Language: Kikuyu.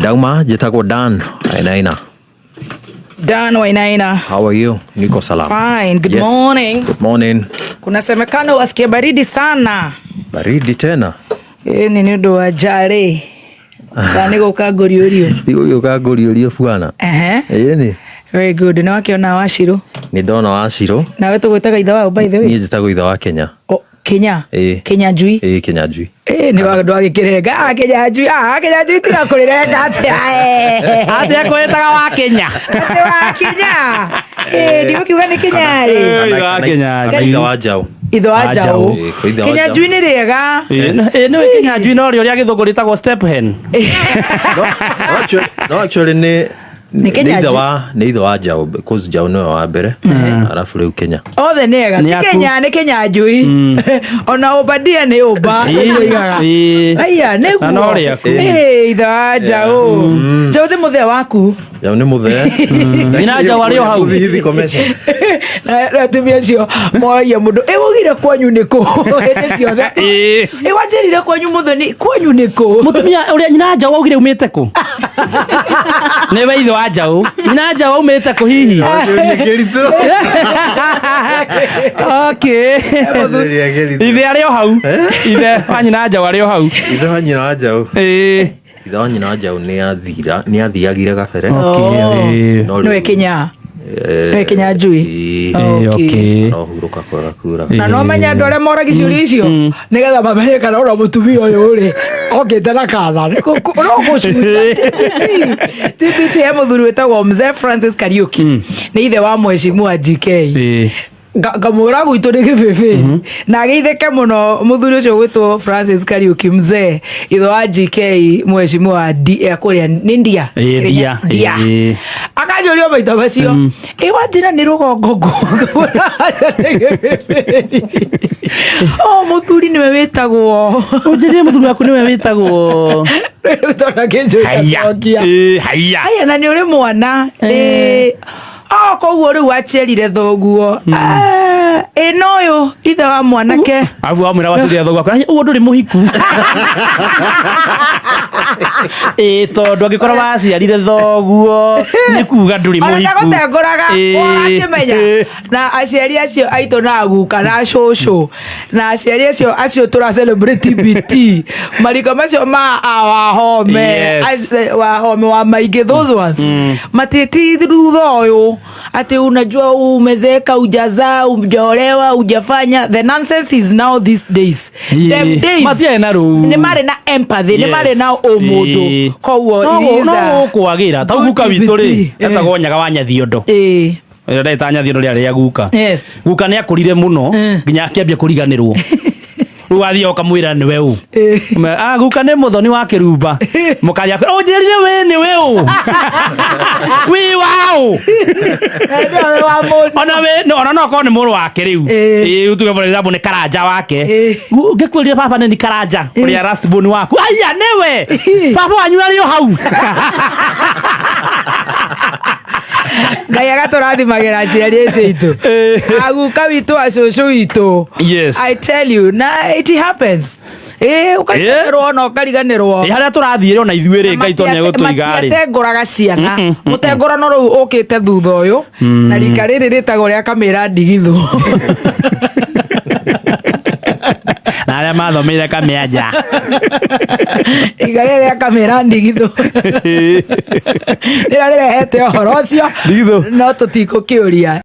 Ndauma njĩtagwo Dan Wainaina. Dan Wainaina. How are you? Niko salama. Fine. Good Yes. morning. Good morning. Kunasemekana wasikia baridi sana. Baridi tena. Ĩ nĩ nĩ ũndũ wa njarĩ. Kana nĩ gũka ngũriũrio. Ti gũgĩũka ngũriũrio bwana. Ehe. Ĩni. Very good. Nĩ wakĩona Wacirũ. Nĩ ndona Wacirũ. Nawe tũgwĩtaga ithe waũ by the way. Niĩ njĩtagwo ithe wa Kenya. O, Kenya. Ĩĩ. Kenya njui. Ĩĩ Kenya njui. Ĩĩ nĩ wa ndwagĩkĩrenga. Ah, Kenya njui. Ah, Kenya njui tiga kũrĩrenga atĩa. Eh. Atĩa kwĩtaga wa Kenya. Atĩ wa Kenya. Ĩĩ ndigũkiuga nĩ Kenya rĩ. Ĩĩ, Kana- wa kana- Kenya kana njui. ithe wa Njaũ. Ithe wa Wa Njaũ. Njaũ. Ĩĩ, kwĩ ithe wa Kenya Njaũ. njui nĩ rĩega. Ĩĩ nĩ Kenya njui no rĩo rĩa gĩthũngũ rĩtagwo step hen. No, no actually, no actually nĩ Nĩ Kenya nĩ ithe njui. wa nĩ ithe wa Njaũ because Njaũ nĩwe wa mbere. Arabu rĩu Kenya. Othe nĩ ega. Nĩ Ti aku. Kenya nĩ Kenya njui. Ona Obadia nĩ ũmba. Ĩĩ, Oigaga. ĩĩ. Aya nĩguo. Na no rĩaku. Ĩĩ ithe wa Njaũ. Njaũ thĩ mũthee waku. Njaũ nĩ mũthee. Nyina Njaũ arĩ o hau. Hithi komesha. Na na atumia acio moragia mũndũ ĩ waugire kwanyu nĩ kũ hĩndĩ ciothe. Ĩĩ. Ĩ wanjĩrire kwanyu mũthoni kwanyu nĩ kũ. Mũtumia ũrĩa nyina Njaũ waugire umĩte kũ? Nĩwe ithe wa Njaũ. Nyina Njaũ aumĩte kũ hihi? Kĩũria kĩritũ. Okay. Kĩũria kĩritũ. Ithe arĩ o hau. Ithe wa nyina Njaũ arĩ o hau. Ithe wa nyina wa Njaũ. Ĩĩ. Ithe wa nyina wa Njaũ nĩ athira nĩ athiagire gabere. Okay, ĩĩ. No Nĩwe rĩu- Kenya. Eh, Nĩwe Kenya njui. ĩĩ. Ĩĩ, okay. No hurũka kwega kura. Na no menye andũ arĩa moragia ciũria icio nĩgetha mamenye kana ona mũtumia ũyũ rĩ okĩte na katha no gũcuca TBT he mũthuri wĩtagwo Mzee Francis Kariuki nĩ ithe wa mheshimiwa GK Ĩĩ. Ngamwĩra gwitũ nĩ gĩbĩbĩ na ageithĩke mũno mũthuri ũcio gwĩtwo Francis Kariuki mzee ithe wa GK mheshimiwa kũrĩa nĩ ndia Ĩĩ, Ndia. Ndia. Ĩĩ. Akanjũria maita macio ĩ wanjĩra nĩ rũgongo ngũnĩ o mũthuri nĩwe wĩtagwo Ũnjĩrire mũthuri waku nĩwe wĩtagwo. rĩu tondũ akĩnjũria cokia Ĩĩ, haiya. aya na nĩ ũrĩ mwana ĩ o koguo rĩu waciarire thoguo ĩ no ũyũ ithe wa mwanake Arabu wamwĩra waciarire thoguo akwĩra, ũguo ndũrĩ mũhiku. Ĩĩ tondũ angĩkorwo waciarire thoguo nĩ kuga ndũrĩ ona mũhiku. ndagũtengũraga Ĩĩ. ũrakĩmenya Ĩĩ. na aciari acio aitũ na aguka na cũcũ na aciari acio acio tũra celebrate TBT marika macio ma a wahome Yes. wahome wa maingĩ those ones matiĩti thutha ũyũ atĩ unajua umezeeka ujazaa ujaolewa ujafanya the nonsense is now these days Ĩĩ. them days Matiarĩ na rũu. nĩ marĩ na empathy nĩ marĩ na ũmũndũ Ĩĩ. koguo No it is no a gũkwagĩra ta good guka witũ rĩ TBT. etagwo nyaga wa nyathiondo Ĩĩ. ĩrĩa ndagĩta nyathiondo rĩarĩ rĩa guka Yes. guka nĩ akũrire mũno Eh. nginya akĩambia kũriganĩrwo rĩu wathiĩ ũkamwĩra nĩwe ũ Ĩĩ. Ah, guka nĩ mũthoni wa kĩrumba mũkaria ũnjĩrire wĩ nĩ wĩ ũ wĩ waũ Nĩwe wa mũndũ. ona we no ona no akorwo nĩ mũrũ wake rĩu Ĩĩ. Ĩĩ, tuge for example nĩ karanja wake Ĩĩ. Ngĩkwĩrire baba nĩ ni karanja ũrĩa last born waku aya nĩwe baba wanyu arĩ o hau Ngai agatũrathimagĩra aciari acio aitũ aguka witũ acũcũ witũ Yes. I tell you na it happens ĩ ũkariganĩrwo ona ũkariganĩrwo Ĩ, harĩa tũrathiĩ ona ithuĩ rĩ ngai to nĩegũtũiga rĩ matiatengũraga ciana mũtengũrano rĩu ũkĩte thutha ũyũ na rika rĩrĩ rĩtagwo rĩa kamĩra ndigithũ na arĩa mathomeire kamĩanja rika rĩrĩ rĩa kamĩra ndigithũ rĩrĩa rĩrehete ũhoro ũcio Ndigithũ. no tũtikũkĩũria.